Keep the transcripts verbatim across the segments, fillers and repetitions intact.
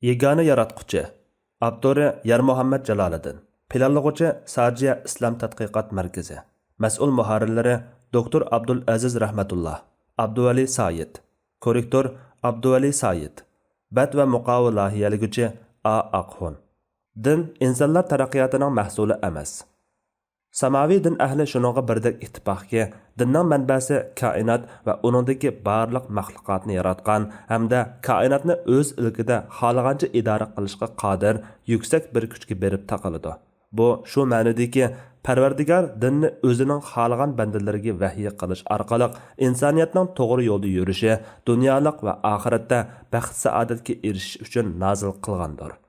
يېگانە ياراتقۇچى. ئاپتورى يارمۇھەممەت جالالىدىن. پىلانلىغۇچى ساجىيە ئىسلام تەتقىقات مەركىزى. مەسئۇل مۇھەررىرلىرى دوكتور ئابدۇل ئەزىز رەھمەتۇللا، ئابدۇۋەلى سايىت. كوررېكتور ئابدۇۋەلى سايىت. بەت ۋە مۇقاۋا لايىھەلىگۈچى ئا ئاقخۇن. دىن ئىنسانلار تەرەققىياتىنىڭ مەھسۇلى ئەمەس. ساماۋى دىن ئەھلى شۇنىڭغا بىردەك ئىتتىپاقكى، دىننىڭ مەنبەسى كائىنات ۋە ئۇنىڭدىكى بارلىق مەخلۇقاتنى ياراتقان ھەمدە كائىناتنى ئۆز ئىلكىدە خالىغانچە ئىدارە قىلىشقا قادىر يۈكسەك بىر كۈچكە بېرىپ تاقىلىدۇ. بۇ شۇ مەنىدىكى، پەرۋەردىگار دىننى ئۆزىنىڭ خالىغان بەندىلىرىگە ۋەھيى قىلىش ئارقىلىق ئىنسانىيەتنىڭ توغرا يولدا يۈرۈشى، دۇنيالىق ۋە ئاخىرەتتە بەخت-سائادەتكە ئېرىشىش ئۈچۈن نازىل قىلغاندۇر.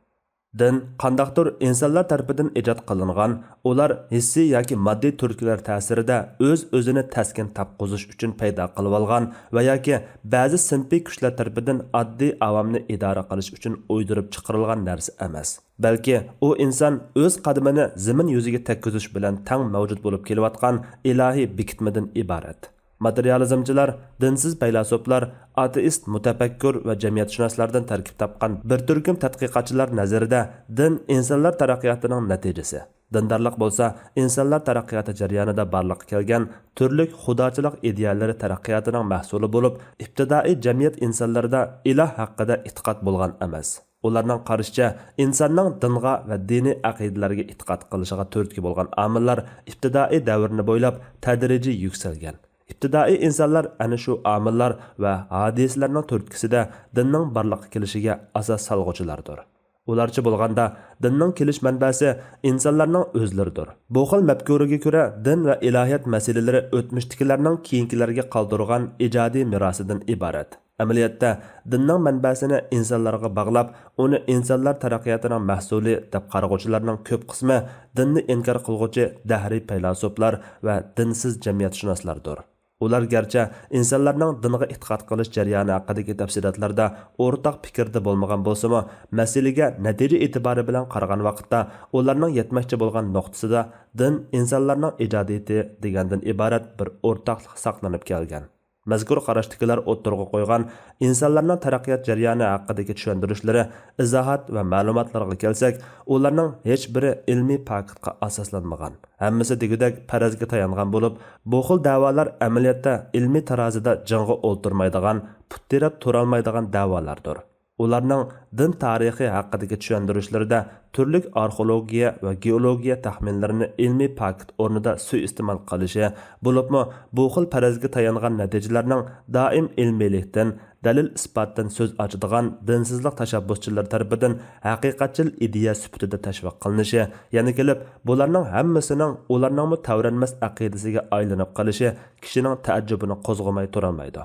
دىن قانداقتۇر ئىنسانلار تەرىپىدىن ئىجاد قىلىنغان، ئۇلار ھېسسىي ياكى ماددىي تۈرتكىلەر تەسىرىدە ئۆز-ئۆزىنى تەسكىن تاپقۇزۇش ئۈچۈن پەيدا قىلىۋالغان ۋە ياكى بەزى سىنىپىي كۈچلەر تەرىپىدىن ئاددىي ئاۋامنى ئىدارە قىلىش ئۈچۈن ئويدۇرۇپ چىقىرىلغان نەرسە ئەمەس. بەلكى ئۇ ئىنسان ئۆز قەدىمىنى زېمىن يۈزىگە تەگكۈزۈش بىلەن تەڭ مەۋجۇت بولۇپ كېلىۋاتقان ئىلاھىي بېكىتمىدىن ئىبارەت. ماتېرىيالىزمچىلار، دىنسىز پەيلاسوپلار، ئاتېئىست مۇتەپەككۇر ۋە جەمئىيەتشۇناسلاردىن تەركىب تاپقان بىر تۈركۈم تەتقىقاتچىلار نەزىرىدە دىن ئىنسانلار تەرەققىياتىنىڭ نەتىجىسى. دىندارلىق بولسا ئىنسانلار تەرەققىياتى جەريانىدا بارلىققا كەلگەن تۈرلۈك خۇداچىلىق ئىدىيەلىرى تەرەققىياتىنىڭ مەھسۇلى بولۇپ، ئىپتىدائىي جەمئىيەت ئىنسانلىرىدا ئىلاھ ھەققىدە ئېتىقاد بولغان ئەمەس. ئۇلارنىڭ قارىشىچە، ئىنساننىڭ دىنغا ۋە دىنىي ئەقىدىلەرگە ئېتىقاد قىلىشىغا تۈرتكە بولغان ئامىللار ئىپتىدائىي دەۋرنى بويلاپ تەدرىجىي يۈكسەلگەن. ئىپتىدائىي ئىنسانلار ئەنە شۇ ئامىللار ۋە ھادىسىلەرنىڭ تۈرتكىسىدە دىننىڭ بارلىققا كېلىشىگە ئاساس سالغۇچىلاردۇر. ئۇلارچە بولغاندا، دىننىڭ كېلىش مەنبەسى ئىنسانلارنىڭ ئۆزلىرىدۇر. بۇ خىل مەپكۇرىگە كۆرە، دىن ۋە ئىلاھىيەت مەسىلىلىرى ئۆتمۈشتىكىلەرنىڭ كېيىنكىلەرگە قالدۇرغان ئىجادىي مىراسىدىن ئىبارەت. ئەمەلىيەتتە، دىننىڭ مەنبەسىنى ئىنسانلارغا باغلاپ، ئۇنى ئىنسانلار تەرەققىياتىنىڭ مەھسۇلى دەپ قارىغۇچىلارنىڭ كۆپ قىسمى دىننى ئىنكار قىلغۇچى دەھرىي پەيلاسوپلار ۋە دىنسىز جەمئىيەتشۇناسلاردۇر. ئۇلار گەرچە ئىنسانلارنىڭ دىنغا ئېتىقاد قىلىش جەريانى ھەققىدىكى تەپسىلاتلاردا ئورتاق پىكىردە بولمىغان بولسىمۇ، مەسىلىگە نەتىجە ئېتىبارى بىلەن قارىغان ۋاقىتتا، ئۇلارنىڭ يەتمەكچى بولغان نۇقتىسىدا دىن ئىنسانلارنىڭ ئىجادىيىتى دېگەندىن ئىبارەت بىر ئورتاقلىق ساقلىنىپ كەلگەن. مەزكۇر قاراشتىكىلەر ئوتتۇرىغا قويغان ئىنسانلارنىڭ تەرەققىيات جەريانى ھەققىدىكى چۈشەندۈرۈشلىرى، ئىزاھات ۋە مەلۇماتلارغا كەلسەك، ئۇلارنىڭ ھېچبىرى ئىلمىي پاكىتقا ئاساسلانمىغان. ھەممىسى دېگۈدەك پەرەزگە تايانغان بولۇپ، بۇ خىل دەۋالار ئەمەلىيەتتە ئىلمىي تارازىدا جىڭغا ئولتۇرمايدىغان، پۇت تىرەپ تۇرالمايدىغان دەۋالاردۇر. ئۇلارنىڭ دىن تارىخى ھەققىدىكى چۈشەندۈرۈشلىرىدە تۈرلۈك ئارخېئولوگىيە ۋە گېئولوگىيە تەخمىنلىرىنى ئىلمىي پاكىت ئورنىدا سۇيىئىستېمال قىلىشى، بولۇپمۇ بۇ خىل پەرەزگە تايانغان نەتىجىلەرنىڭ دائىم ئىلمىيلىكتىن، دەلىل-ئىسپاتتىن سۆز ئاچىدىغان دىنسىزلىق تەشەببۇسچىلىرى تەرىپىدىن ھەقىقەتچىل ئىدىيە سۈپىتىدە تەشۋىق قىلىنىشى، يەنە كېلىپ، بۇلارنىڭ ھەممىسىنىڭ ئۇلارنىڭمۇ تەۋرەنمەس ئەقىدىسىگە ئايلىنىپ قېلىشى كىشىنىڭ تەئەججۈپىنى قوزغىماي تۇرالمايدۇ.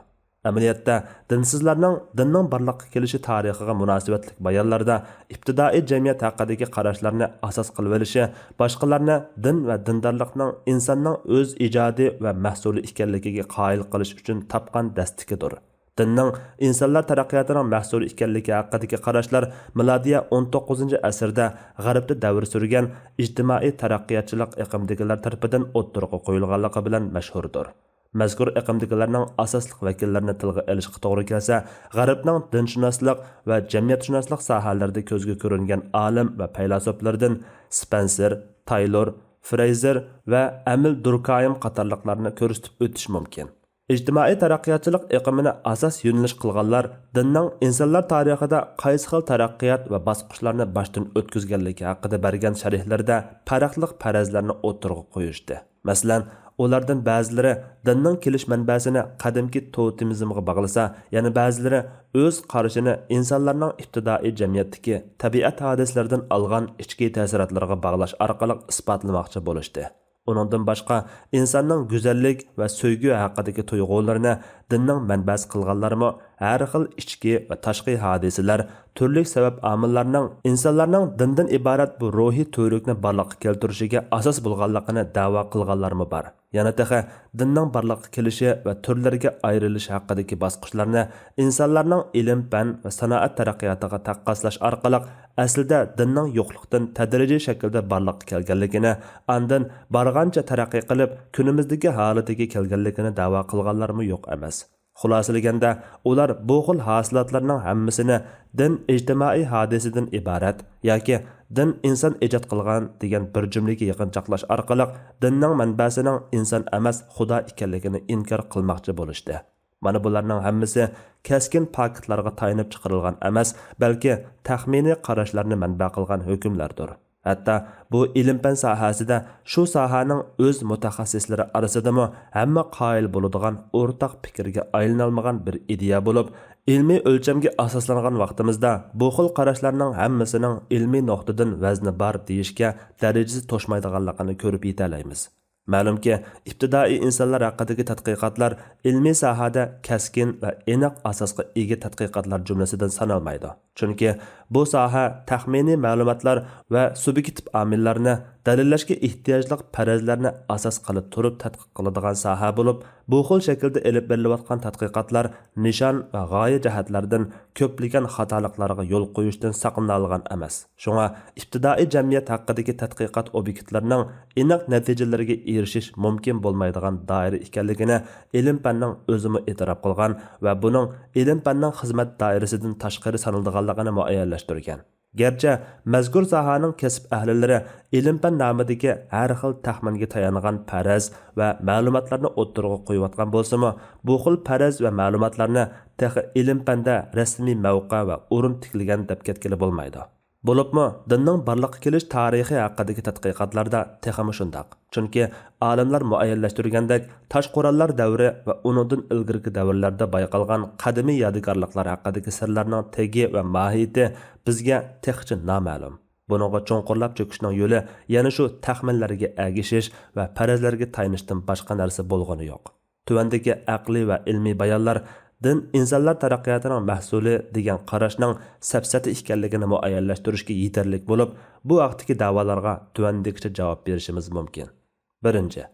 ئەمەلىيەتتە، دىنسىزلارنىڭ دىننىڭ بارلىققا كېلىشى تارىخىغا مۇناسىۋەتلىك بايانلاردا ئىپتىدائىي جەمئىيەت ھەققىدىكى قاراشلارنى ئاساس قىلىۋېلىشى، باشقىلارنى دىن ۋە دىندارلىقنىڭ ئىنساننىڭ ئۆز ئىجادى ۋە مەھسۇلى ئىكەنلىكىگە قايىل قىلىش ئۈچۈن تاپقان دەستىكىدۇر. دىننىڭ ئىنسانلار تەرەققىياتىنىڭ مەھسۇلى ئىكەنلىكى ھەققىدىكى قاراشلار مىلادىيە ئون توققۇزىنچى ئەسىردە غەربتە دەۋر سۈرگەن ئىجتىمائىي تەرەققىياتچىلىق ئېقىمىدىكىلەر تەرىپىدىن ئوتتۇرىغا قويۇلغانلىقى بىلەن مەشھۇردۇر. مەزكۇر ئېقىمدىكىلەرنىڭ ئاساسلىق ۋەكىللىرىنى تىلغا ئېلىشقا توغرا كەلسە، غەربنىڭ دىنشۇناسلىق ۋە جەمئىيەتشۇناسلىق ساھەلىرىدە كۆزگە كۆرۈنگەن ئالىم ۋە پەيلاسوپلىرىدىن سپېنسېر، تايلور، فرېيزېر ۋە ئەمىل دۇركايىم قاتارلىقلارنى كۆرسىتىپ ئۆتۈش مۇمكىن. ئىجتىمائىي تەرەققىياتچىلىق ئېقىمىنى ئاساس يۆنىلىش قىلغانلار دىننىڭ ئىنسانلار تارىخىدا قايسى خىل تەرەققىيات ۋە باسقۇچلارنى باشتىن ئۆتكۈزگەنلىكى ھەققىدە بەرگەن شەرھلىرىدە پەرقلىق پەرەزلەرنى ئوتتۇرىغا قويۇشتى. مەسىلەن، ئۇلاردىن بەزىلىرى دىننىڭ كېلىش مەنبەسىنى قەدىمكى توتېمىزمغا باغلىسا، يەنە بەزىلىرى ئۆز قارىشىنى ئىنسانلارنىڭ ئىپتىدائىي جەمئىيەتتىكى تەبىئەت ھادىسىلىرىدىن ئالغان ئىچكى تەسىراتلىرىغا باغلاش ئارقىلىق ئىسپاتلىماقچى بولۇشتى. ئۇنىڭدىن باشقا، ئىنساننىڭ گۈزەللىك ۋە سۆيگۈ ھەققىدىكى تۇيغۇلىرىنى دىننىڭ مەنبەسى قىلغانلارمۇ ھەر خىل ئىچكى ۋە تاشقى ھادىسىلەر، تۈرلۈك سەۋەب ئامىللارنىڭ ئىنسانلارنىڭ دىندىن ئىبارەت بۇ روھىي تۈۋرۈكنى بارلىققا كەلتۈرۈشىگە ئاساس بولغانلىقىنى دەۋا قىلغانلارمۇ بار. يەنە تېخى دىننىڭ بارلىققا كېلىشى ۋە تۈرلەرگە ئايرىلىشى ھەققىدىكى باسقۇچلارنى ئىنسانلارنىڭ ئىلىم-پەن ۋە سانائەت تەرەققىياتىغا تاققاسلاش ئارقىلىق ئەسلىدە دىننىڭ يوقلۇقتىن تەدرىجىي شەكىلدە بارلىققا كەلگەنلىكىنى، ئاندىن بارغانچە تەرەققىي قىلىپ، كۈنىمىزدىكى ھالىتىگە كەلگەنلىكىنى دەۋا قىلغانلارمۇ يوق ئەمەس. خۇلاسىلىگەندە، ئۇلار بۇ خىل ھاسىلاتلارنىڭ ھەممىسىنى دىن ئىجتىمائىي ھادىسىدىن ئىبارەت ياكى دىن ئىنسان ئىجاد قىلغان دېگەن بىر جۈملىگە يىغىنچاقلاش ئارقىلىق دىننىڭ مەنبەسىنىڭ ئىنسان ئەمەس، خۇدا ئىكەنلىكىنى ئىنكار قىلماقچى بولۇشتى. مانا بۇلارنىڭ ھەممىسى كەسكىن پاكىتلارغا تايىنىپ چىقىرىلغان ئەمەس، بەلكى تەخمىنىي قاراشلارنى مەنبە قىلغان ھۆكۈملەردۇر. ھەتتا بۇ ئىلىم-پەن ساھەسىدە شۇ ساھەنىڭ ئۆز مۇتەخەسسىسلىرى ئارىسىدىمۇ ھەممە قايىل بولىدىغان ئورتاق پىكىرگە ئايلىنالمىغان بىر ئىدىيە بولۇپ، ئىلمىي ئۆلچەمگە ئاساسلانغان ۋاقتىمىزدا بۇ خىل قاراشلارنىڭ ھەممىسىنىڭ ئىلمىي نۇقتىدىن ۋەزنى بار دېيىشكە دەرىجىسى توشمايدىغانلىقىنى كۆرۈپ يېتەلەيمىز. مەلۇمكى، ئىپتىدائىي ئىنسانلار ھەققىدىكى تەتقىقاتلار ئىلمىي ساھەدە كەسكىن ۋە ئېنىق ئاساسقا ئىگە تەتقىقاتلار جۈملىسىدىن سانالمايدۇ. چۈنكى بۇ ساھە تەخمىنىي مەلۇماتلار ۋە سۇبيېكتىپ ئامىللارنى دەلىللەشكە ئېھتىياجلىق پەرەزلەرنى ئاساس قىلىپ تۇرۇپ تەتقىق قىلىدىغان ساھە بولۇپ، بۇ خىل شەكىلدە ئېلىپ بېرىلىۋاتقان تەتقىقاتلار نىشان ۋە غايە جەھەتلەردىن كۆپلىگەن خاتالىقلارغا يول قويۇشتىن ساقلىنالىغان ئەمەس. شۇڭا ئىپتىدائىي جەمئىيەت ھەققىدىكى تەتقىقات ئوبيېكتلىرىنىڭ ئېنىق نەتىجىلىرىگە ئېرىشىش مۇمكىن بولمايدىغان دائىرە ئىكەنلىكىنى ئىلىم-پەننىڭ ئۆزىمۇ ئېتىراپ قىلغان ۋە بۇنىڭ ئىلىم-پەننىڭ خىزمەت دائىرىسىدىن تاشقىرى سانىلىدىغانلىقىنى مۇئەييەنلەشتۈرگەن. گەرچە مەزكۇر ساھەنىڭ كەسىپ ئەھلىلىرى ئىلىم-پەن نامىدىكى ھەر خىل تەخمىنگە تايانغان پەرەز ۋە مەلۇماتلارنى ئوتتۇرىغا قويۇۋاتقان بولسىمۇ، بۇ خىل پەرەز ۋە مەلۇماتلارنى تېخى ئىلىم-پەندە رەسمىي مەۋقە ۋە ئورۇن تىكلىگەن دەپ كەتكىلى بولمايدۇ. بولۇپمۇ دىننىڭ بارلىققا كېلىش تارىخى ھەققىدىكى تەتقىقاتلاردا تېخىمۇ شۇنداق. چۈنكى ئالىملار مۇئەييەنلەشتۈرگەندەك، تاش قوراللار دەۋرى ۋە ئۇنىڭدىن ئىلگىرىكى دەۋرلەردە بايقالغان قەدىمىي يادىكارلىقلار ھەققىدىكى سىرلارنىڭ تېگى ۋە ماھىيىتى بىزگە تېخىچە نامەلۇم. بۇنىڭغا چوڭقۇرلاپ چۆكۈشنىڭ يولى يەنە شۇ تەخمىنلەرگە ئەگىشىش ۋە پەرەزلەرگە تايىنىشتىن باشقا نەرسە بولغىنى يوق. تۆۋەندىكى ئەقلىي ۋە ئىلمىي بايانلار دىن ئىنسانلار تەرەققىياتىنىڭ مەھسۇلى دېگەن قاراشنىڭ سەپسەتە ئىكەنلىكىنى مۇئەييەنلەشتۈرۈشكە يېتەرلىك بولۇپ، بۇ ھەقتىكى دەۋالارغا تۆۋەندىكىچە جاۋاب بېرىشىمىز مۇمكىن. بىرىنچى،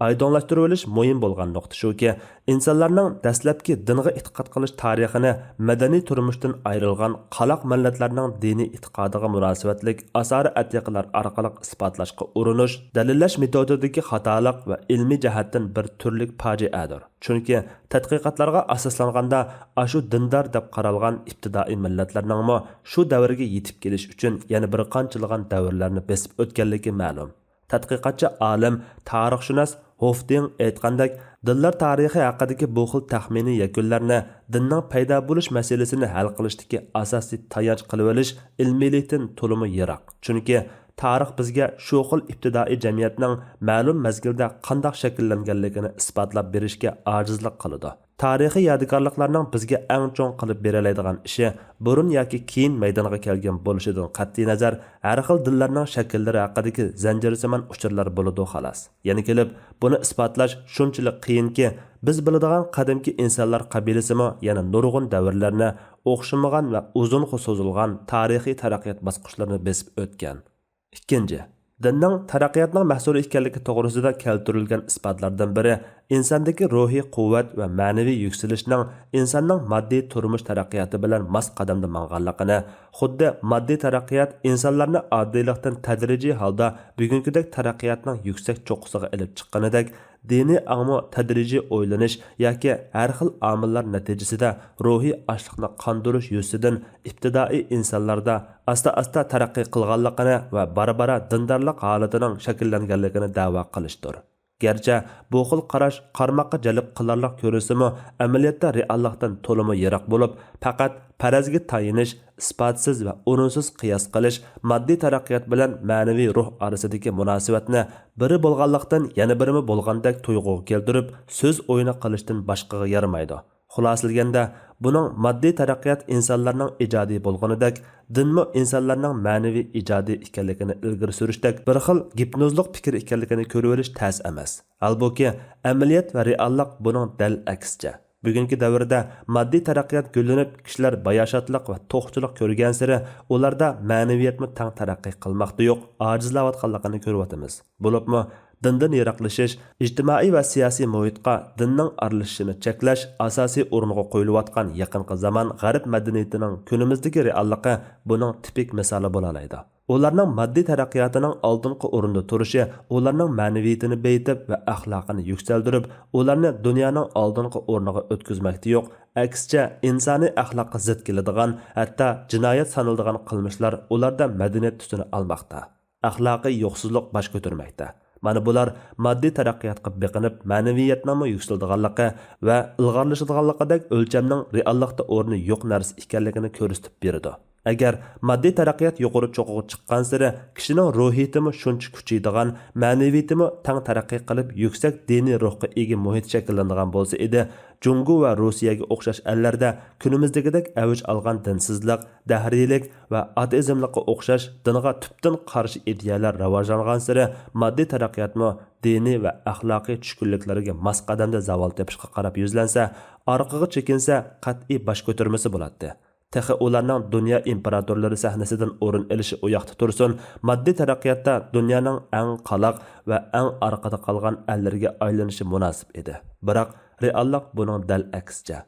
ئايدىڭلاشتۇرۇۋېلىش مۇھىم بولغان نۇقتا شۇكى، ئىنسانلارنىڭ دەسلەپكى دىنغا ئېتىقاد قىلىش تارىخىنى مەدەنىي تۇرمۇشتىن ئايرىلغان قالاق مىللەتلەرنىڭ دىنىي ئېتىقادىغا مۇناسىۋەتلىك ئاسارە ئەتىقىلەر ئارقىلىق ئىسپاتلاشقا ئۇرۇنۇش، دەلىللەش مېتودىدىكى خاتالىق ۋە ئىلمىي جەھەتتىن بىر تۈرلۈك پاجىئەدۇر. چۈنكى تەتقىقاتلارغا ئاساسلانغاندا، ئاشۇ دىندار دەپ قارالغان ئىپتىدائىي مىللەتلەرنىڭمۇ شۇ دەۋرگە يېتىپ كېلىش ئۈچۈن يەنە بىر قانچىلىغان دەۋرلەرنى بېسىپ ئۆتكەنلىكى مەلۇم. تەتقىقاتچى ئالىم، تارىخشۇناس ھوفدىڭ ئېيتقاندەك، دىنلار تارىخى ھەققىدىكى بۇ خىل تەخمىنىي يەكۈنلەرنى دىننىڭ پەيدا بولۇش مەسىلىسىنى ھەل قىلىشتىكى ئاساسىي تايانچ قىلىۋېلىش ئىلمىيلىكتىن تولىمۇ يىراق. چۈنكى تارىخ بىزگە شۇ خىل ئىپتىدائىي جەمئىيەتنىڭ مەلۇم مەزگىلدە قانداق شەكىللەنگەنلىكىنى ئىسپاتلاپ بېرىشكە ئاجىزلىق قىلىدۇ. تارىخىي يادىكارلىقلارنىڭ بىزگە ئەڭ چوڭ قىلىپ بېرەلەيدىغان ئىشى بۇرۇن ياكى كېيىن مەيدانغا كەلگەن بولۇشىدىن قەتئىينەزەر، ھەر خىل دىنلارنىڭ شەكىللىرى ھەققىدىكى زەنجىرسىمان ئۇچۇرلار بولىدۇ، خالاس. يەنە كېلىپ، بۇنى ئىسپاتلاش شۇنچىلىك قىيىنكى، بىز بىلىدىغان قەدىمكى ئىنسانلار قەبىلىسىمۇ يەنە نۇرغۇن دەۋرلەرنى ئوخشىمىغان ۋە ئۇزۇنغا سوزۇلغان تارىخىي تەرەققىيات باسقۇچلىرىنى بېسىپ ئۆتكەن. ئىككىنچى، دىننىڭ تەرەققىياتنىڭ مەھسۇلى ئىكەنلىكى توغرىسىدا كەلتۈرۈلگەن ئىسپاتلاردىن بىرى، ئىنساندىكى روھىي قۇۋۋەت ۋە مەنىۋى يۈكسىلىشنىڭ ئىنساننىڭ ماددىي تۇرمۇش تەرەققىياتى بىلەن ماس قەدەمدە ماڭغانلىقىنى، خۇددى ماددىي تەرەققىيات ئىنسانلارنى ئاددىيلىقتىن تەدرىجىي ھالدا بۈگۈنكىدەك تەرەققىياتنىڭ يۈكسەك چوققىسىغا ئېلىپ چىققىنىدەك، دىنىي ئاڭمۇ تەدرىجىي ئويلىنىش ياكى ھەر خىل ئامىللار نەتىجىسىدە روھىي ئاچلىقنى قاندۇرۇش يۈزىسىدىن ئىپتىدائىي ئىنسانلاردا ئاستا-ئاستا تەرەققىي قىلغانلىقىنى ۋە بارا-بارا دىندارلىق ھالىتىنىڭ شەكىللەنگەنلىكىنى دەۋا قىلىشتۇر. گەرچە بۇ خىل قاراش قارىماققا جەلپ قىلارلىق كۆرۈنسىمۇ، ئەمەلىيەتتە رېئاللىقتىن تولىمۇ يىراق بولۇپ، پەقەت پەرەزگە تايىنىش، ئىسپاتسىز ۋە ئورۇنسىز قىياس قىلىش، ماددىي تەرەققىيات بىلەن مەنىۋى روھ ئارىسىدىكى مۇناسىۋەتنى بىرى بولغانلىقتىن يەنە بىرىمۇ بولغاندەك تۇيغۇغا كەلتۈرۈپ، سۆز ئويۇنى قىلىشتىن باشقىغا يارىمايدۇ. خۇلاسىلىگەندە، بۇنىڭ ماددىي تەرەققىيات ئىنسانلارنىڭ ئىجادىيى بولغىنىدەك، دىنمۇ ئىنسانلارنىڭ مەنىۋى ئىجادىيى ئىكەنلىكىنى ئىلگىرى سۈرۈشتەك بىر خىل گىپنوزلۇق پىكىر ئىكەنلىكىنى كۆرۈۋېلىش تەس ئەمەس. ھالبۇكى، ئەمەلىيەت ۋە رېئاللىق بۇنىڭ دەل ئەكسىچە. بۈگۈنكى دەۋردە ماددىي تەرەققىيات گۈللىنىپ، كىشىلەر باياشاتلىق ۋە توقچىلىق كۆرگەنسېرى ئۇلاردا مەنىۋىيەتمۇ تەڭ تەرەققىي قىلماقتا يوق، ئاجىزلاۋاتقانلىقىنى كۆرۈۋاتىمىز. بولۇپمۇ دىندىن يىراقلىشىش، ئىجتىمائىي ۋە سىياسىي مۇھىتقا دىننىڭ ئارىلىشىشىنى چەكلەش ئاساسىي ئورۇنغا قويۇلۇۋاتقان يېقىنقى زامان غەرب مەدەنىيىتىنىڭ كۈنىمىزدىكى رېئاللىقى بۇنىڭ تىپىك مىسالى بولالايدۇ. ئۇلارنىڭ ماددىي تەرەققىياتىنىڭ ئالدىنقى ئورۇندا تۇرۇشى ئۇلارنىڭ مەنىۋىيىتىنى بېيىتىپ ۋە ئەخلاقىنى يۈكسەلدۈرۈپ، ئۇلارنى دۇنيانىڭ ئالدىنقى ئورنىغا ئۆتكۈزمەكتە يوق، ئەكسىچە، ئىنسانىي ئەخلاققا زىت كېلىدىغان، ھەتتا جىنايەت سانىلىدىغان قىلمىشلار ئۇلاردا مەدەنىيەت تۈسىنى ئالماقتا. ئەخلاقىي يوقسۇزلۇق باش كۆتۈرمەكتە. مانا بۇلار ماددىي تەرەققىياتقا بېقىنىپ، مەنىۋىيەتنىڭمۇ يۈكسىلىدىغانلىقى ۋە ئىلغارلىشىدىغانلىقىدەك ئۆلچەمنىڭ رېئاللىقتا ئورنى يوق نەرسە ئىكەنلىكىنى كۆرسىتىپ بېرىدۇ. ئەگەر ماددىي تەرەققىيات يۇقىرى چوققىغا چىققانسېرى كىشىنىڭ روھىيىتىمۇ شۇنچە كۈچىيىدىغان، مەنىۋىيىتىمۇ تەڭ تەرەققىي قىلىپ، يۈكسەك دىنىي روھقا ئىگە مۇھىت شەكىللىنىدىغان بولسا ئىدى، جۇڭگو ۋە روسىيەگە ئوخشاش ئەللەردە كۈنىمىزدىكىدەك ئەۋج ئالغان دىنسىزلىق، دەھرىيلىك ۋە ئاتېئىزملىققا ئوخشاش دىنغا تۈپتىن قارشى ئىدىيەلەر راۋاجلانغانسېرى ماددىي تەرەققىياتمۇ دىنىي ۋە ئەخلاقىي چۈشكۈنلۈكلىرىگە ماس قەدەمدە زاۋال تېپىشقا قاراپ يۈزلەنسە، ئارقىغا چېكىنسە، قەتئىي باش كۆتۈرمىسى بولاتتى. تېخى ئۇلارنىڭ دۇنيا ئىمپېراتورلىرى سەھنىسىدىن ئورۇن ئېلىشى ئۇياقتا تۇرسۇن، ماددىي تەرەققىياتتا دۇنيانىڭ ئەڭ قالاق ۋە ئەڭ ئارقىدا قالغان ئەللىرىگە ئايلىنىشى مۇناسىپ ئىدى. بىراق، رېئاللىق بۇنىڭ دەل ئەكسىچە.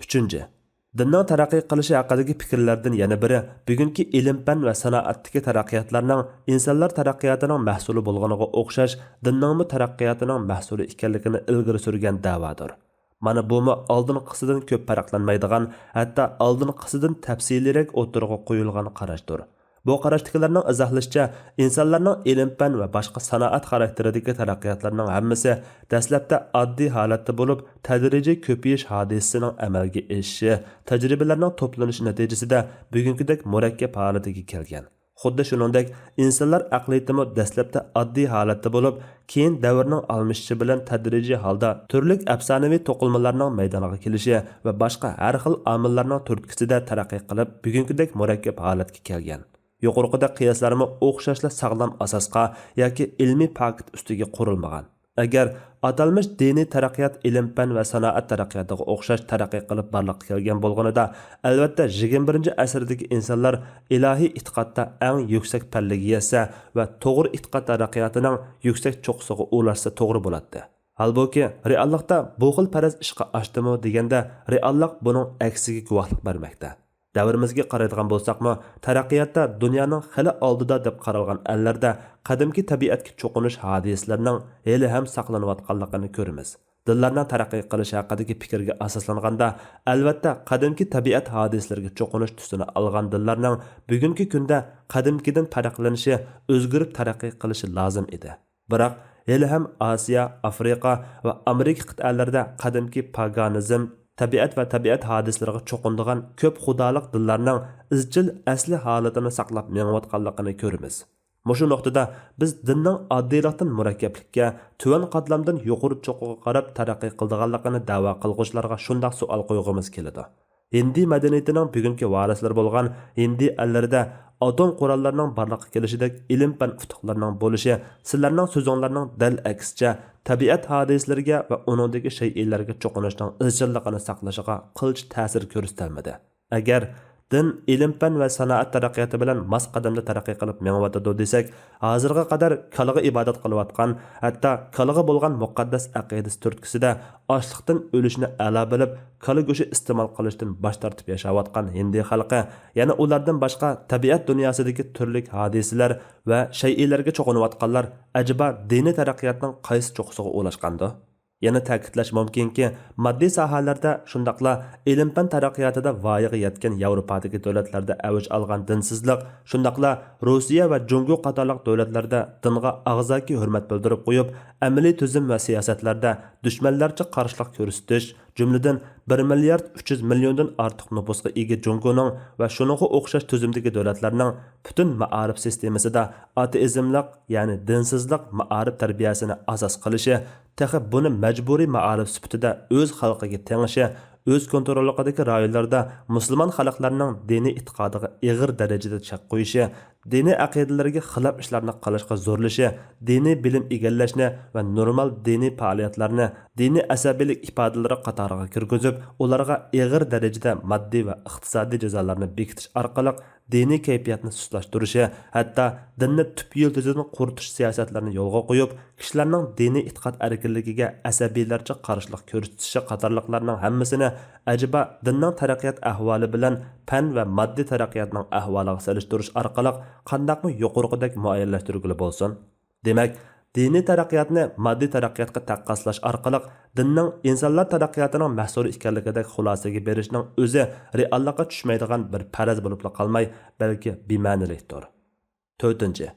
ئۈچىنچى، دىننىڭ تەرەققىي قىلىشى ھەققىدىكى پىكىرلەردىن يەنە بىرى، بۈگۈنكى ئىلىم-پەن ۋە سانائەتتىكى تەرەققىياتلارنىڭ ئىنسانلار تەرەققىياتىنىڭ مەھسۇلى بولغىنىغا ئوخشاش، دىننىڭمۇ تەرەققىياتىنىڭ مەھسۇلى ئىكەنلىكىنى ئىلگىرى سۈرگەن دەۋادۇر. مانا بۇمۇ ئالدىنقىسىدىن كۆپ پەرقلەنمەيدىغان، ھەتتا ئالدىنقىسىدىن تەپسىلىيرەك ئوتتۇرىغا قويۇلغان قاراشتۇر. بۇ قاراشتىكىلەرنىڭ ئىزاھلىشىچە، ئىنسانلارنىڭ ئىلىم-پەن ۋە باشقا سانائەت خاراكتېرىدىكى تەرەققىياتلىرىنىڭ ھەممىسى دەسلەپتە ئاددىي ھالەتتە بولۇپ، تەدرىجىي كۆپىيىش ھادىسىسىنىڭ ئەمەلگە ئېشىشى، تەجرىبىلەرنىڭ توپلىنىشى نەتىجىسىدە بۈگۈنكىدەك مۇرەككەپ ھالىتىگە كەلگەن. خۇددى شۇنىڭدەك، ئىنسانلار ئەقلىيىتىمۇ دەسلەپتە ئاددىي ھالەتتە بولۇپ، كېيىن دەۋرنىڭ ئالمىشىشى بىلەن تەدرىجىي ھالدا تۈرلۈك ئەپسانىۋى توقۇلمىلارنىڭ مەيدانغا كېلىشى ۋە باشقا ھەر خىل ئامىللارنىڭ تۈرتكىسىدە تەرەققىي قىلىپ، بۈگۈنكىدەك مۇرەككەپ ھالەتكە كەلگەن. يۇقىرىقىدەك قىياسلارمۇ ئوخشاشلا ساغلام ئاساسقا ياكى ئىلمىي پاكىت ئۈستىگە قۇرۇلمىغان. ئەگەر ئاتالمىش دىنىي تەرەققىيات ئىلىم-پەن ۋە سانائەت تەرەققىياتىغا ئوخشاش تەرەققىي قىلىپ بارلىققا كەلگەن بولغىنىدا، ئەلۋەتتە، يىگىرمە بىرىنچى ئەسىردىكى ئىنسانلار ئىلاھىي ئېتىقادتا ئەڭ يۈكسەك پەللىگە يەتسە ۋە توغرا ئېتىقاد تەرەققىياتىنىڭ يۈكسەك چوققىسىغا ئۇلاشسا توغرا بولاتتى. ھالبۇكى، رېئاللىقتا بۇ خىل پەرەز ئىشقا ئاشتىمۇ دېگەندە، رېئاللىق بۇنىڭ ئەكسىگە گۇۋاھلىق بەرمەكتە. دەۋرىمىزگە قارايدىغان بولساقمۇ، تەرەققىياتتا دۇنيانىڭ خېلى ئالدىدا دەپ قارالغان ئەللەردە قەدىمكى تەبىئەتكە چوقۇنۇش ھادىسىلىرىنىڭ ھېلىھەم ساقلىنىۋاتقانلىقىنى كۆرىمىز. دىنلارنىڭ تەرەققىي قىلىشى ھەققىدىكى پىكىرگە ئاساسلانغاندا، ئەلۋەتتە، قەدىمكى تەبىئەت ھادىسىلىرىگە چوقۇنۇش تۈسىنى ئالغان دىنلارنىڭ بۈگۈنكى كۈندە قەدىمكىدىن پەرقلىنىشى، ئۆزگىرىپ تەرەققىي قىلىشى لازىم ئىدى. بىراق، ھېلىھەم ئاسىيا، ئافرىقا ۋە ئامېرىكا قىتئەلىرىدە قەدىمكى پاگانىزم، تەبىئەت ۋە تەبىئەت ھادىسىلىرىغا چوقۇنىدىغان كۆپ خۇدالىق دىنلارنىڭ ئىزچىل ئەسلى ھالىتىنى ساقلاپ مېڭىۋاتقانلىقىنى كۆرىمىز. مۇشۇ نۇقتىدا بىز دىننىڭ ئاددىيلىقتىن مۇرەككەپلىككە، تۆۋەن قاتلامدىن يۇقىرى چوققىغا قاراپ تەرەققىي قىلىدىغانلىقىنى دەۋا قىلغۇچىلارغا شۇنداق سوئال قويغۇمىز كېلىدۇ. ھىندى مەدەنىيىتىنىڭ بۈگۈنكى ۋارىسلىرى بولغان ھىندى ئەللىرىدە ئاتوم قوراللىرىنىڭ بارلىققا كېلىشىدەك ئىلىم-پەن ئۇتۇقلىرىنىڭ بولۇشى سىلەرنىڭ سۆزۈڭلارنىڭ دەل ئەكسىچە، تەبىئەت ھادىسىلىرىگە ۋە ئۇنىڭدىكى شەيئىلەرگە چوقۇنۇشنىڭ ئىزچىللىقىنى ساقلىشىغا قىلچە تەسىر كۆرسىتەلمىدى. ئەگەر دىن ئىلىم-پەن ۋە سانائەت تەرەققىياتى بىلەن ماس قەدەمدە تەرەققىي قىلىپ مېڭىۋاتىدۇ دېسەك، ھازىرغا قەدەر كالىغا ئىبادەت قىلىۋاتقان، ھەتتا كالىغا بولغان مۇقەددەس ئەقىدىسى تۈرتكىسىدە ئاچلىقتىن ئۆلۈشنى ئەلا بىلىپ، كالا گۆشى ئىستېمال قىلىشتىن باش تارتىپ ياشاۋاتقان ھىندى خەلقى، يەنە ئۇلاردىن باشقا تەبىئەت دۇنياسىدىكى تۈرلۈك ھادىسىلەر ۋە شەيئىلەرگە چوقۇنۇۋاتقانلار ئەجەبا دىنىي تەرەققىياتنىڭ قايسى چوققىسىغا ئۇلاشقاندۇ؟ يەنە تەكىتلەش مۇمكىنكى، ماددىي ساھەلەردە، شۇنداقلا ئىلىم-پەن تەرەققىياتىدا ۋايىغا يەتكەن ياۋروپادىكى دۆلەتلەردە ئەۋج ئالغان دىنسىزلىق، شۇنداقلا روسىيە ۋە جۇڭگو قاتارلىق دۆلەتلەردە دىنغا ئاغزاكى ھۆرمەت بىلدۈرۈپ قويۇپ، ئەمەلىي تۈزۈم ۋە سىياسەتلەردە دۈشمەنلەرچە قارشىلىق كۆرسىتىش، جۈملىدىن، بىر مىليارد ئۈچ يۈز مىليوندىن ئارتۇق نوپۇسقا ئىگە جۇڭگونىڭ ۋە شۇنىڭغا ئوخشاش تۈزۈمدىكى دۆلەتلەرنىڭ پۈتۈن مائارىپ سىستېمىسىدا ئاتېئىزملىق، يەنى دىنسىزلىق مائارىپ تەربىيەسىنى ئاساس قىلىشى، تېخى بۇنى مەجبۇرىي مائارىپ سۈپىتىدە ئۆز خەلقىگە تېڭىشى، ئۆز كونتروللۇقىدىكى رايونلاردا مۇسۇلمان خەلقلەرنىڭ دىنىي ئېتىقادىغا ئېغىر دەرىجىدە چەك قويۇشى، دىنىي ئەقىدىلىرىگە خىلاپ ئىشلارنى قىلىشقا زورلىشى، دىنىي بىلىم ئىگىلەشنى ۋە نورمال دىنىي پائالىيەتلەرنى دىنىي ئەسەبىيلىك ئىپادىلىرى قاتارىغا كىرگۈزۈپ، ئۇلارغا ئېغىر دەرىجىدە ماددىي ۋە ئىقتىسادىي جازالارنى بېكىتىش ئارقىلىق دىنىي كەيپىياتنى سۇسلاشتۇرۇشى، ھەتتا دىننى تۈپ يىلتىزىدىن قۇرۇتۇش سىياسەتلىرىنى يولغا قويۇپ، كىشىلەرنىڭ دىنىي ئېتىقاد ئەركىنلىكىگە ئەسەبىيلەرچە قارشىلىق كۆرسىتىشى قاتارلىقلارنىڭ ھەممىسىنى ئەجەبا دىننىڭ تەرەققىيات ئەھۋالى بىلەن پەن ۋە ماددىي تەرەققىياتنىڭ ئەھۋالىغا سېلىشتۇرۇش ئارقىلىق قانداقمۇ يۇقىرىقىدەك مۇئەييەنلەشتۈرگىلى بولسۇن؟ دېمەك، دىنىي تەرەققىياتنى ماددىي تەرەققىياتقا تەققاسلاش ئارقىلىق دىننىڭ ئىنسانلار تەرەققىياتىنىڭ مەھسۇلى ئىكەنلىكىدەك خۇلاسىگە بېرىشنىڭ ئۆزى رېئاللىققا چۈشمەيدىغان بىر پەرەز بولۇپلا قالماي، بەلكى بىمەنىلىكتۇر. تۆتىنچى،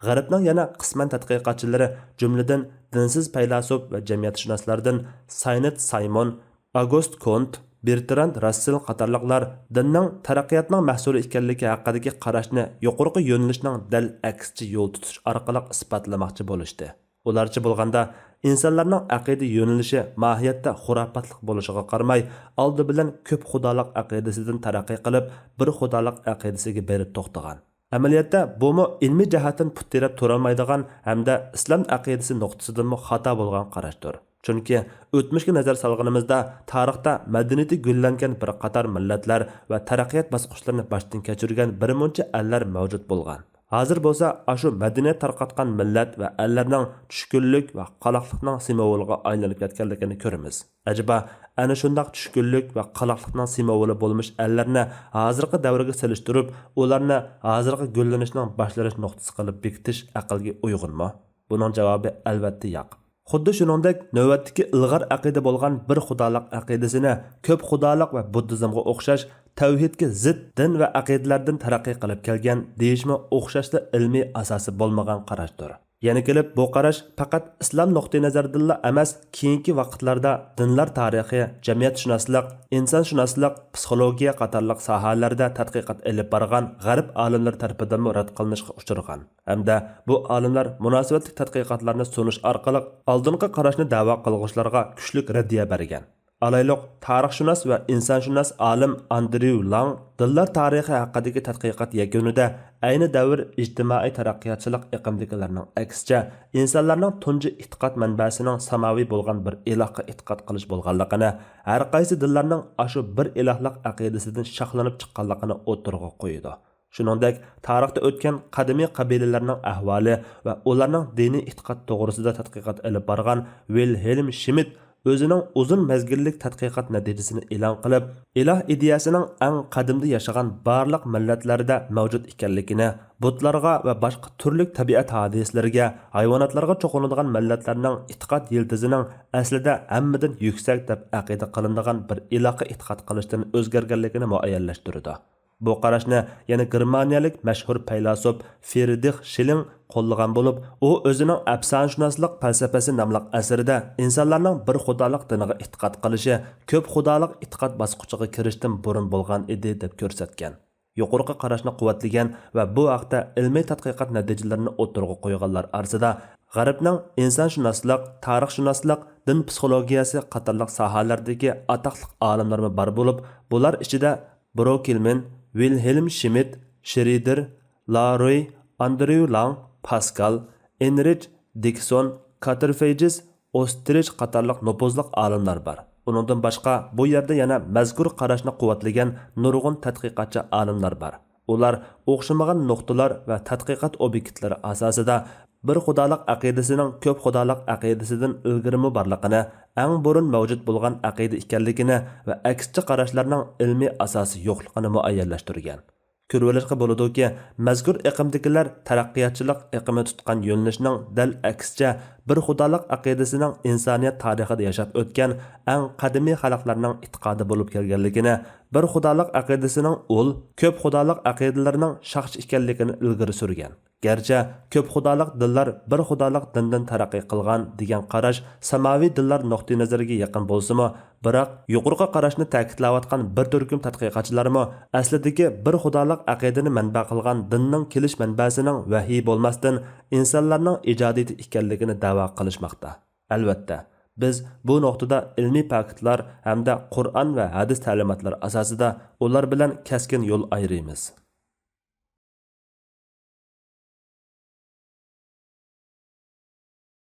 غەربنىڭ يەنە قىسمەن تەتقىقاتچىلىرى، جۈملىدىن دىنسىز پەيلاسوپ ۋە جەمئىيەتشۇناسلاردىن ساينېت سايمون، ئاگوست كونت، بېرتراند راسسېل قاتارلىقلار دىننىڭ تەرەققىياتنىڭ مەھسۇلى ئىكەنلىكى ھەققىدىكى قاراشنى يۇقىرىقى يۆنىلىشنىڭ دەل ئەكسىچە يول تۇتۇش ئارقىلىق ئىسپاتلىماقچى بولۇشتى. ئۇلارچە بولغاندا، ئىنسانلارنىڭ ئەقىدە يۆنىلىشى ماھىيەتتە خۇراپاتلىق بولۇشىغا قارىماي، ئالدى بىلەن كۆپ خۇدالىق ئەقىدىسىدىن تەرەققىي قىلىپ، بىر خۇدالىق ئەقىدىسىگە بېرىپ توختىغان. ئەمەلىيەتتە بۇمۇ ئىلمىي جەھەتتىن پۇت تىرەپ تۇرالمايدىغان ھەمدە ئىسلام ئەقىدىسى نۇقتىسىدىنمۇ خاتا بولغان قاراشتۇر. چۈنكى ئۆتمۈشكە نەزەر سالغىنىمىزدا، تارىختا مەدەنىيىتى گۈللەنگەن بىر قاتار مىللەتلەر ۋە تەرەققىيات باسقۇچلىرىنى باشتىن كەچۈرگەن بىر مۇنچە ئەللەر مەۋجۇت بولغان. ھازىر بولسا ئاشۇ مەدەنىيەت تارقاتقان مىللەت ۋە ئەللەرنىڭ چۈشكۈنلۈك ۋە قالاقلىقنىڭ سىمۋولىغا ئايلىنىپ كەتكەنلىكىنى كۆرىمىز. ئەجەبا، ئەنە شۇنداق چۈشكۈنلۈك ۋە قالاقلىقنىڭ سىمۋولى بولمىش ئەللەرنى ھازىرقى دەۋرگە سېلىشتۇرۇپ، ئۇلارنى ھازىرقى گۈللىنىشنىڭ باشلىنىش نۇقتىسى قىلىپ بېكىتىش ئەقىلگە ئۇيغۇنمۇ؟ بۇنىڭ جاۋابى ئەلۋەتتە ياق. خۇددى شۇنىڭدەك، نۆۋەتتىكى ئىلغار ئەقىدە بولغان بىر خۇدالىق ئەقىدىسىنى كۆپ خۇدالىق ۋە بۇددىزمغا ئوخشاش تەۋھىدكە زىت دىن ۋە ئەقىدىلەردىن تەرەققىي قىلىپ كەلگەن دېيىشمۇ ئوخشاشلا ئىلمىي ئاساسى بولمىغان قاراشتۇر. يەنە كېلىپ، بۇ قاراش پەقەت ئىسلام نۇقتىئىنەزىرىدىنلا ئەمەس، كېيىنكى ۋاقىتلاردا دىنلار تارىخى، جەمئىيەتشۇناسلىق، ئىنسانشۇناسلىق، پسىخولوگىيە قاتارلىق ساھەلەردە تەتقىقات ئېلىپ بارغان غەرب ئالىملىرى تەرىپىدىنمۇ رەت قىلىنىشقا ئۇچرىغان. ھەمدە بۇ ئالىملار مۇناسىۋەتلىك تەتقىقاتلارنى سۇنۇش ئارقىلىق ئالدىنقى قاراشنى دەۋا قىلغۇچىلارغا كۈچلۈك رەددىيە بەرگەن. ئالايلۇق، تارىخشۇناس ۋە ئىنسانشۇناس ئالىم ئاندريۇ لانگ دىنلار تارىخى ھەققىدىكى تەتقىقات يەكۈنىدە ئەينى دەۋر ئىجتىمائىي تەرەققىياتچىلىق ئېقىمدىكىلەرنىڭ ئەكسىچە، ئىنسانلارنىڭ تۇنجى ئېتىقاد مەنبەسىنىڭ ساماۋى بولغان بىر ئىلاھقا ئېتىقاد قىلىش بولغانلىقىنى، ھەرقايسى دىنلارنىڭ ئاشۇ بىر ئىلاھلىق ئەقىدىسىدىن شاخلىنىپ چىققانلىقىنى ئوتتۇرىغا قويىدۇ. شۇنىڭدەك، تارىختا ئۆتكەن قەدىمىي قەبىلىلەرنىڭ ئەھۋالى ۋە ئۇلارنىڭ دىنىي ئېتىقاد توغرىسىدا تەتقىقات ئېلىپ بارغان ۋىلھېلم شمىت ئۆزىنىڭ ئۇزۇن مەزگىللىك تەتقىقات نەتىجىسىنى ئېلان قىلىپ، ئىلاھ ئىدىيەسىنىڭ ئەڭ قەدىمدە ياشىغان بارلىق مىللەتلەردە مەۋجۇت ئىكەنلىكىنى، بۇتلارغا ۋە باشقا تۈرلۈك تەبىئەت ھادىسىلىرىگە، ھايۋاناتلارغا چوقۇنىدىغان مىللەتلەرنىڭ ئېتىقاد يىلتىزىنىڭ ئەسلىدە ھەممىدىن يۈكسەك دەپ ئەقىدە قىلىنىدىغان بىر ئىلاھقا ئېتىقاد قىلىشتىن ئۆزگەرگەنلىكىنى مۇئەييەنلەشتۈرىدۇ. بۇ قاراشنى يەنە گېرمانىيەلىك مەشھۇر پەيلاسوپ فىرىدرىخ شىلىڭ قوللىغان بولۇپ، ئۇ ئۆزىنىڭ ئەپسانىشۇناسلىق پەلسەپىسى ناملىق ئەسىرىدە ئىنسانلارنىڭ بىر خۇدالىق دىنىغا ئېتىقاد قىلىشى كۆپ خۇدالىق ئېتىقاد باسقۇچىغا كىرىشتىن بۇرۇن بولغان ئىدى، دەپ كۆرسەتكەن. يۇقىرىقى قاراشنى قۇۋۋەتلىگەن ۋە بۇ ھەقتە ئىلمىي تەتقىقات نەتىجىلىرىنى ئوتتۇرىغا قويغانلار ئارىسىدا، غەربنىڭ ئىنسانشۇناسلىق، تارىخشۇناسلىق، دىن پسىخولوگىيەسى قاتارلىق ساھەلەردىكى ئاتاقلىق ئالىملارمۇ بار بولۇپ، بۇلار ئىچىدە بروكلمىن، ۋىلھېلم شمىت، شرېدېر، لاروي، ئاندريۇ لانگ، پاسكال، ئېنرىچ دىكسون، كاترفېجس، ئوسترىچ قاتارلىق نوپۇزلۇق ئالىملار بار. ئۇنىڭدىن باشقا، بۇ يەردە يەنە مەزكۇر قاراشنى قۇۋۋەتلىگەن نۇرغۇن تەتقىقاتچى ئالىملار بار. ئۇلار ئوخشىمىغان نۇقتىلار ۋە تەتقىقات ئوبيېكتلىرى ئاساسىدا بىر خۇدالىق ئەقىدىسىنىڭ كۆپ خۇدالىق ئەقىدىسىدىن ئىلگىرىمۇ بارلىقىنى، ئەڭ بۇرۇن مەۋجۇت بولغان ئەقىدە ئىكەنلىكىنى ۋە ئەكسىچە قاراشلارنىڭ ئىلمىي ئاساسى يوقلۇقىنى مۇئەييەنلەشتۈرگەن. كۆرۈۋېلىشقا بولىدۇكى، مەزكۇر ئېقىمدىكىلەر تەرەققىياتچىلىق ئېقىمى تۇتقان يۆنىلىشنىڭ دەل ئەكسىچە، بىر خۇدالىق ئەقىدىسىنىڭ ئىنسانىيەت تارىخىدا ياشاپ ئۆتكەن ئەڭ قەدىمىي خەلقلەرنىڭ ئېتىقادى بولۇپ كەلگەنلىكىنى، بىر خۇدالىق ئەقىدىسىنىڭ ئۇل، كۆپ خۇدالىق ئەقىدىلىرىنىڭ شاخچە ئىكەنلىكىنى ئىلگىرى سۈرگەن. گەرچە كۆپ خۇدالىق دىنلار بىر خۇدالىق دىندىن تەرەققىي قىلغان دېگەن قاراش ساماۋى دىنلار نۇقتىئىنەزىرىگە يېقىن بولسىمۇ، بىراق يۇقىرىقى قاراشنى تەكىتلەۋاتقان بىر تۈركۈم تەتقىقاتچىلارمۇ ئەسلىدىكى بىر خۇدالىق ئەقىدىنى مەنبە قىلغان دىننىڭ كېلىش مەنبەسىنىڭ ۋەھىي بولماستىن ئىنسانلارنىڭ ئىجادىيىتى ئىكەنلىكىنى دەۋا قىلىشماقتا. ئەلۋەتتە، بىز بۇ نۇقتىدا ئىلمىي پاكىتلار ھەمدە قۇرئان ۋە ھەدىس تەلىماتلىرى ئاساسىدا ئۇلار بىلەن كەسكىن يول ئايرىيمىز.